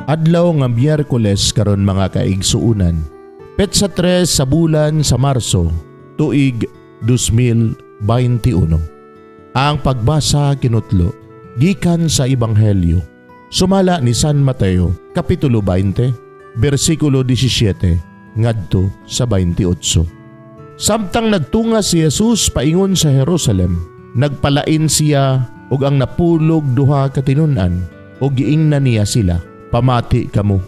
Adlaw nga Miyerkules karon, mga kaigsuonan. Petsa 3 sa bulan sa Marso, tuig 2021. Ang pagbasa kinutlo gikan sa Ebanghelyo sumala ni San Mateo, kapitulo 20, bersikulo 17 ngadto sa 28. Samtang nagtunga si Jesus paingon sa Jerusalem, nagpalain siya ug ang 12 ka tinun-an ug giingnan niya sila, "Pamati kamo.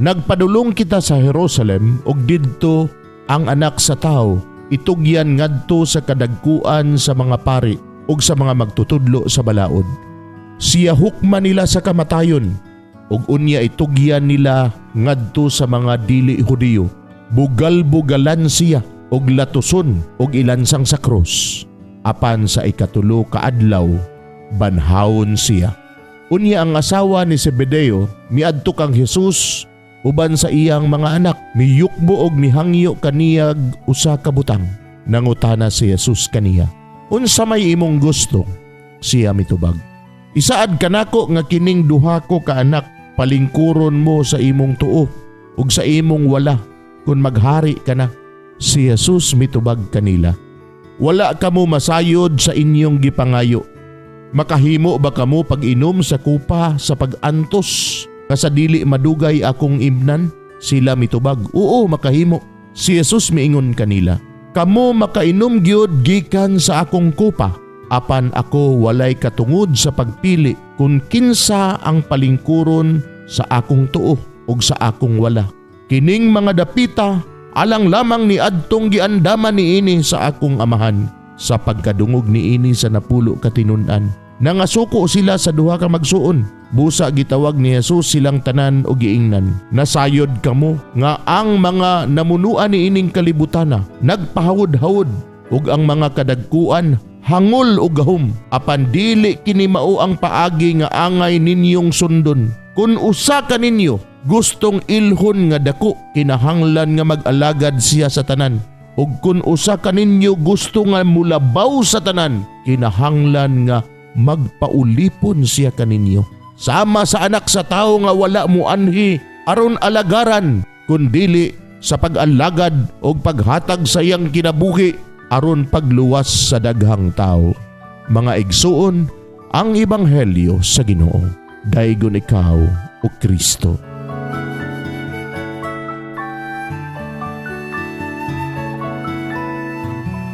Nagpadulong kita sa Jerusalem ug didto ang Anak sa Tawo itugyan ngadto sa kadagkuan sa mga pari ug sa mga magtutudlo sa balaod. Siya hukman nila sa kamatayon ug unya itugyan nila ngadto sa mga dili Hudiyo. Bugal-bugalan siya ug latuson ug ilansang sa krus. Apan sa 3 ka adlaw banhawon siya." Unya ang asawa ni Zebedeo miadto kang Jesus uban sa iyang mga anak, miyukbo og mihangyo kaniyag usa ka butang. Nangutana si Jesus kaniya, "Unsa may imong gusto?" Siya mitubag, "Isaad kanako nga kining duha ko ka anak palingkuron mo sa imong tuo ug sa imong wala kung maghari ka na." Si Jesus mitubag kanila, "Wala kamo masayod sa inyong gipangayo. Makahimo ba kamo pag-inom sa kupa sa pag-antos nga sa dili madugay akong imnan?" Sila mitubag, "Oo, makahimo." Si Jesus miingon kanila, "Kamo makainom gyud gikan sa akong kupa, apan ako walay katungod sa pagpili kung kinsa ang palingkuron sa akong tuo ug sa akong wala. Kining mga dapita alang lamang ni adtong giandaman niini sa akong Amahan." Sa pagkadungog niini sa 10 ka tinun-an, nangasuko sila sa duha ka magsuon. Busa gitawag ni Jesus silang tanan og giingnan, "Nasayod kamo nga ang mga namunuan niining kalibutana nagpahawod-hawod ug ang mga kadagkuan hangol og gahom, apan dili kini mao ang paagi nga angay ninyong sundon. Kun usa ka ninyo gustong ilhon nga dako, kinahanglan nga mag-alagad siya sa tanan. Ug kun usa ka ninyo gusto nga mulabaw sa tanan, kinahanglan nga magpaulipon siya kaninyo. Sama sa Anak sa Tawo nga wala muanhi aron alagaran, kundili sa pag-alagad og paghatag sa iyang kinabuhi aron pagluwas sa daghang tawo." Mga igsuon, ang ebanghelyo sa Ginoo. Daygon ikaw, o Kristo.